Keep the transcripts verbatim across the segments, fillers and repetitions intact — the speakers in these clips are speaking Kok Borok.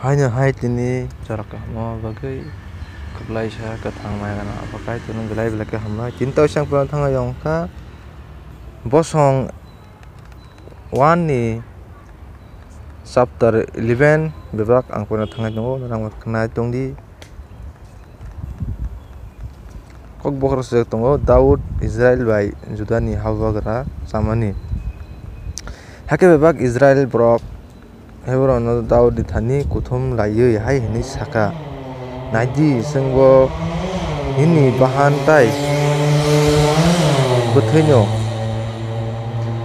Haino hai tini chwrairokno bagwi kwplaisa kwthang mai gana abo Kaitorno belai belai khe hambai. Tini tei sengphuru thangwi wngkha bosong one ni chapter eleven bebak ang poino thangwi tongo, norok khnai tongdi. Kokbokhorok swijak tongo, Daud Israil bai Judani habugra chamani. Hakhe bebak Israil borok Hebrono Daudni thani kuthum laiwi hai hwnwi sakha, "Naidi, chwngbo nini bahan tei bwthwino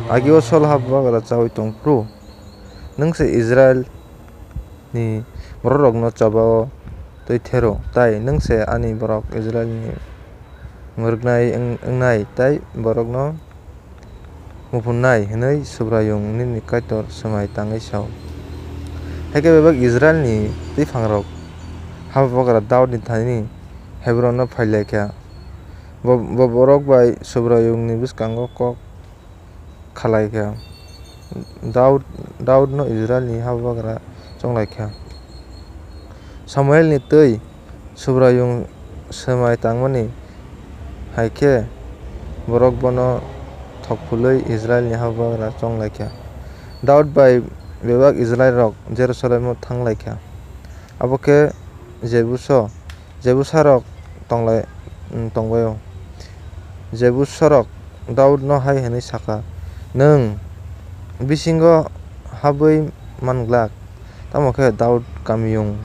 agio Sol habugra chaui tong phuru, nwng se Israilni bororokno choba-o twi thero, tei nwng se ani borok Israilni mwrwknai wng-, wngnai tei borokno muphungnai," hwnwi Subraiyung nini Kaitor swmai tangwi sa-o. Hakhe bebak Israilni twiphangrok habugra Daudni thani Hebrono phai lai kha. Bo, bo borok bai Subraiyungni bwskango kok khlai kha. Daud, Daudno Israilni habugra chong lai kha. Samuelni twi Subraiyung swmai tangmani hai khe borok bono thok phulwi Israilni habugra chong lai kha. Daud bai bebak Israilrok Jerusalemo thang lai kha. Abo khe Jebuso, Jebusarok tong lai, tong bai-o. Jebusarok Daudno hai hwnwi sakha, "Nwng bisingo habwi man glak." Tamo khe Daud kamiyung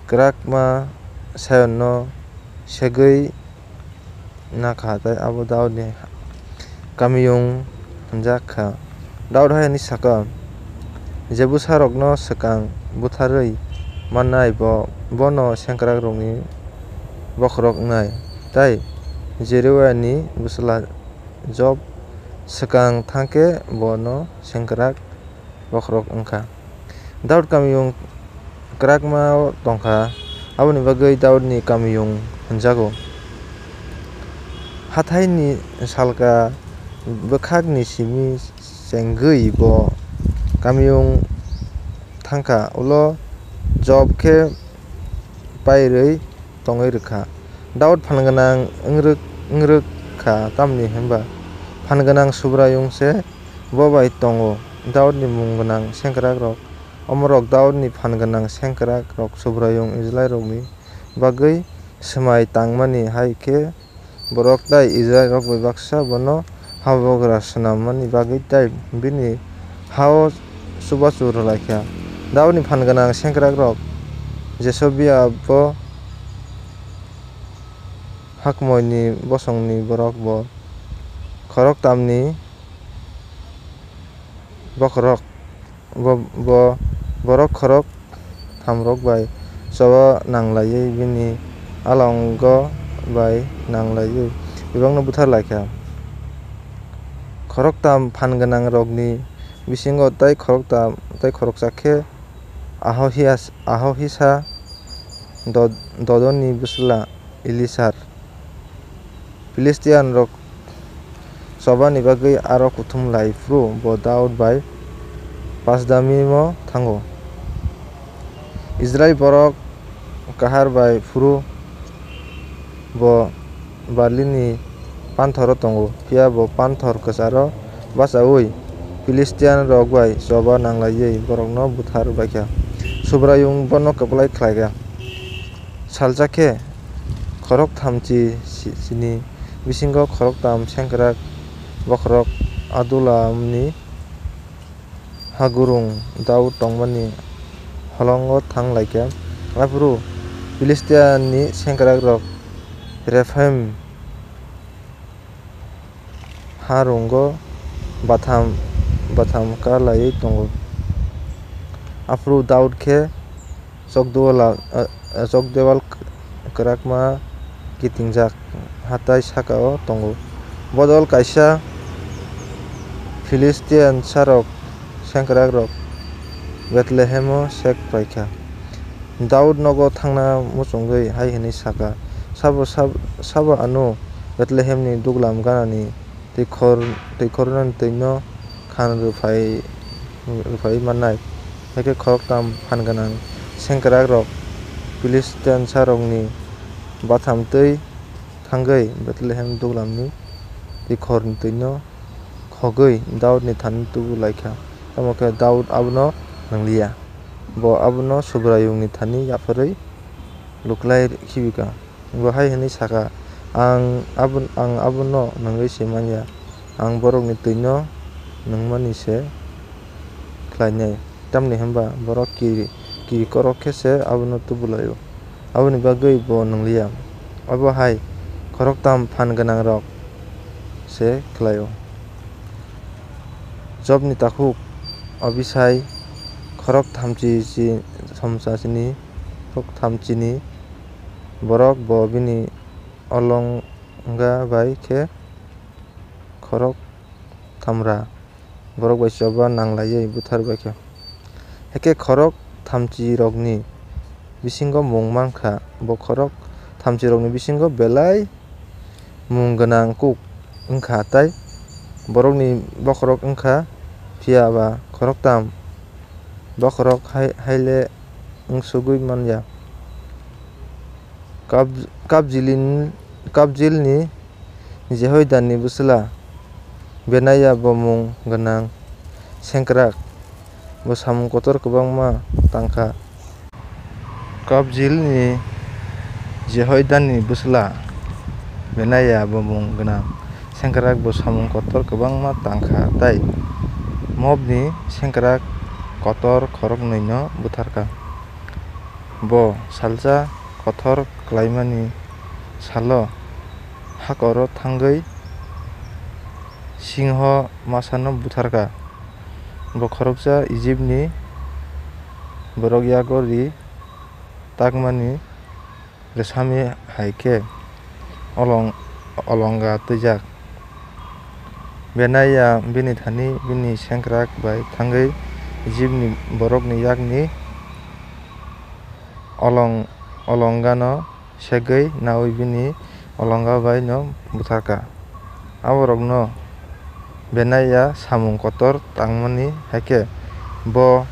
kwrakma Sionno segwi na kha, tei abo Daudni kamiyung hwnjak kha. Daud hai hwnwi sakha, "Jebusarokno swkang butharwi mannai bo, bono sengkrakrokni bokhorok wngnai, tei Jeruani bwsla Joab swkang thang khe bono sengkrak bokhorok wng kha." Daud kamiyung kwrakma-o tong kha, aboni bagwi Daudni kamiyung hwnjago. Hathaini salka bwkhakni simi chengwi bo kamiyung thang kha, ulo Joab khe pairwi tongwi rw kha. Daud phan gwnang wng rw-, wng rw kha, tamni hwn ba phan gwnang Subraiyung se bo bai tongo. Daudni mung gwnang sengkrakrok, omorok Daudni phan gwnang sengkrakrok Subraiyung Israilrokni bagwi swmai tangmani hai khe borok tei Israilrok bai baksa bono habugra swnammani bagwi tei bini ha-o chubachu rw lai kha. Daudni phan gwnang sengkrakrok Jesobia bo hakmoini bosongni borok bo khoroktamni bokhorok, bo, bo borok khorok thamrok bai choba nang laiwi bini alongo bai nang laiwi bebakno buthar lai kha. Khoroktam phan gwnangrokni bisingo tei khoroktam, tei khoroksa khe Ahohias-, Ahohisa, Do-, Dodoni bwsla Elisar. Philistianrok chobani bagwi aro kuthum lai phuru bo Daud bai Pasdamimo thango. Israil borok kahar bai phuru bo barlini panthoro tongo, phiya bo panthor kwcharo bachaui Philistianrok bai choba nang laiwi borokno buthar bai kha. Subraiyung bono kwplai khlai kha. Salsa khe khoroktham chi-, chi-, chini bisingo khoroktham sengkrak bokhorok Adulamni hagurung Daud tongmani holongo thang lai kha. Aphuru Philistiani sengkrakrok Rephaim harungo batham batham ka laiwi tongo. Aphuru Daud khe chokdeual, ah, ah, chokdeual kwrakma kitingjak hathai saka-o tongo. Bodol kaisa Philistiansarok sengkrakrok Bethlehemo sek phai kha. Daud nogo thangna muchungwi hai hwnwi saka, "Sabo, sab-, sabo ano Bethlehemni duglam ganani twikhor, twikhornani twino khan rwphai, rwphai mannai?" Hakhe khoroktham phan gwnang sengkrakrok Philistiasarokni batham tẃi thángwi Betlehem duglamni twikhorni twino khogwi Daudni thani tubu lai kha. Tamo khe Daud abono nang li ya, bo abono Subraiyungni thani yapharwi luklai khibi kha. Bo hai hwnwi sa kha, Ang abo, ang abono nungwi se man ya, ang borokni twino nungmani se khlainai, tamni hwn ba borok kiri, kiri kókrok khe se abono tubu lai-o, aboni bagwi bo nung li ya. Abo hai khoroktham phan gwnangrok se khlai-o. Jobni takhuk Abisai khorok thamchi chi-, thamchini, khorok thamchini borok bo bini olonga bai khe khorok thamra borok bai choba nang laiwi buthar bai kha. Hakhe khorok thamchirokni bisingo mung man kha, bo khorok thamchirokni bisingo belai mung gwnang kuk wng kha, tei borokni bokhorok wng kha, phiya ba khoroktham bokhorok hai, hai le wng sugwi man ya. Kab-, Kabjilin-, Kabjilni Jehoiadani bwsla Benaia bo mung gwnang sengkrak, bo samung kotor kwbangma tang kha. Kabjilni Jehoiadani bwsla Benaia bo mung gwnang sengkrak, bo samung kotor kwbangma tang kha, tei Mobni sengkrak kotor khoroknwino buthar kha. Bo salsa kothor klaimani salo hakoro thángwi singho masano buthar kha. Bo khoroksa Ijipni borok yago ri takmani rwsami hai khe olong-, olonga twijak. Benaia bini thani bini sengkrak bai thángwi Ijipni borokni yakni olong-, olongano segwi naui bini olonga bai no buthar kha. Aborokno Benaia samung kotor tangmani hai khe bo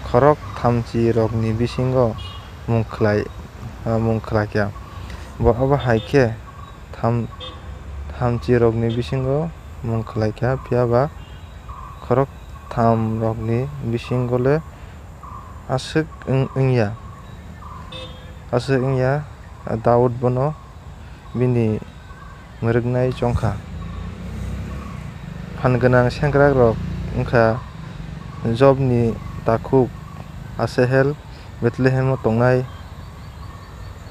khorok thamchirokni bisingo mung khlai, mung khlai kha. Bo abo hai khe tham-, thamchirokni bisingo mung khlai kha, phiya ba khorok thamrokni bisingo le aswk wng, wng ya, aswk wng ya, Daud bono bini mwrwknai chong kha. Phan gwnang sengkrakrok wng kha Jobni takhuk Asahel, Betlehemo tongnai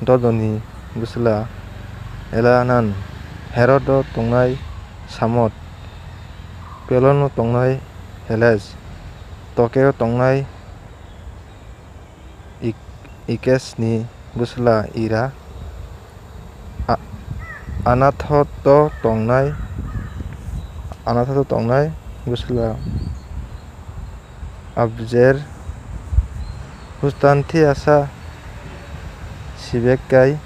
Dodoni bwsla Elhanan, Herodo tongnai Samot, Pelono tongnai Helej, Tokeo tongnai Ik-, Ikesni bwsla Ira, A-, Anathoto tongnai, Anathoto tongnai bwsla Abjer, Hustantiasa, Sibekai,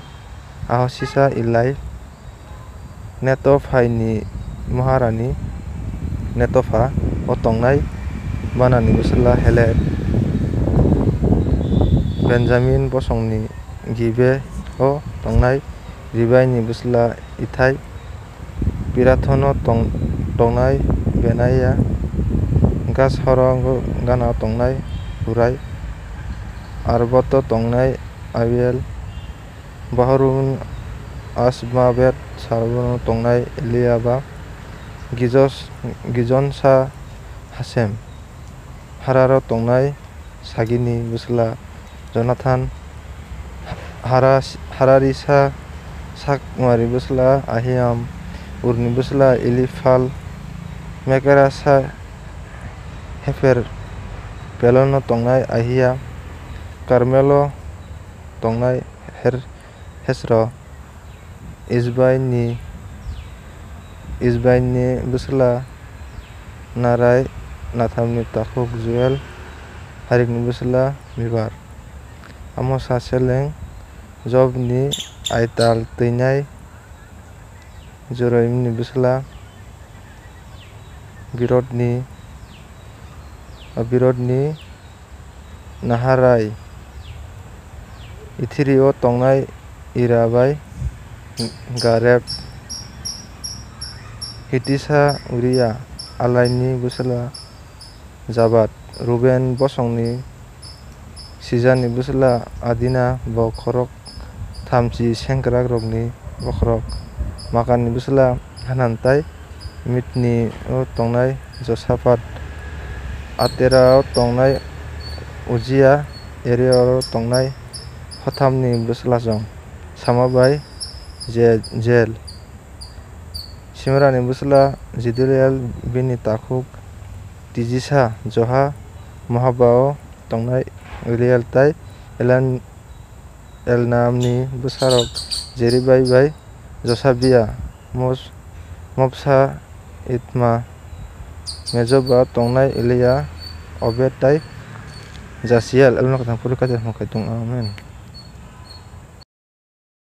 Ahosisa, Ilai, Netophaini maharani Netopha o tongnai Banani bwsla Heled, Benjamin bosongni Gibe o tongnai Ribaini bwsla Ithai, Pirathono tong-, tongnai Benaia, Gashoro gana tongnai Hurai, Arboto tongnai Abiel, Baharun Asmabet Sarbono tongnai Eliaba, Gijos-, Gijonsa Hasem, Hararo tongnai Sagini bwsla Jonathan, Hara-, Hararisa Sakmari bwsla Ahiam, Urni bwsla Eliphal, Mekerasa Hefer, Pelono tongnai Ahia, Karmelo tongnai Her-, Hesro, Isbaini, Isbaini bwsla Narai, Nathamni takhuk Juel, Harikni bwsla Mibar. Amo sa seleng Jobni aital twinai Jeroimni bwsla Birodni Abirotni Naharai, Ithiri-o tongnai Ira bai Gareb, Hitisa Uria, Alaini bwsla Jabad, Ruben bosongni Sijani bwsla Adina, bo khorok thamchi sengkrakrokni bokhorok, Makani bwsla Hanan tei Mitni-o tongnai Josaphat, Atera-o tongnai Ujia, Ereor-o tongnai Hothamni bwslasong, Sama bai Je-, Jel, Simrani bwsla Jideliel, bini takhuk Tijisa, Joha, Mohaba-o tongnai Eliel tei Elan-, Elnamni bwsarok Jeribai bai Josabia, Mos-, Mopsa, Itma, Mejoba tongnai Elia, Obed tei Jasiel. Elno kwthang puri kaitor hwnwi khai tongo. Amen.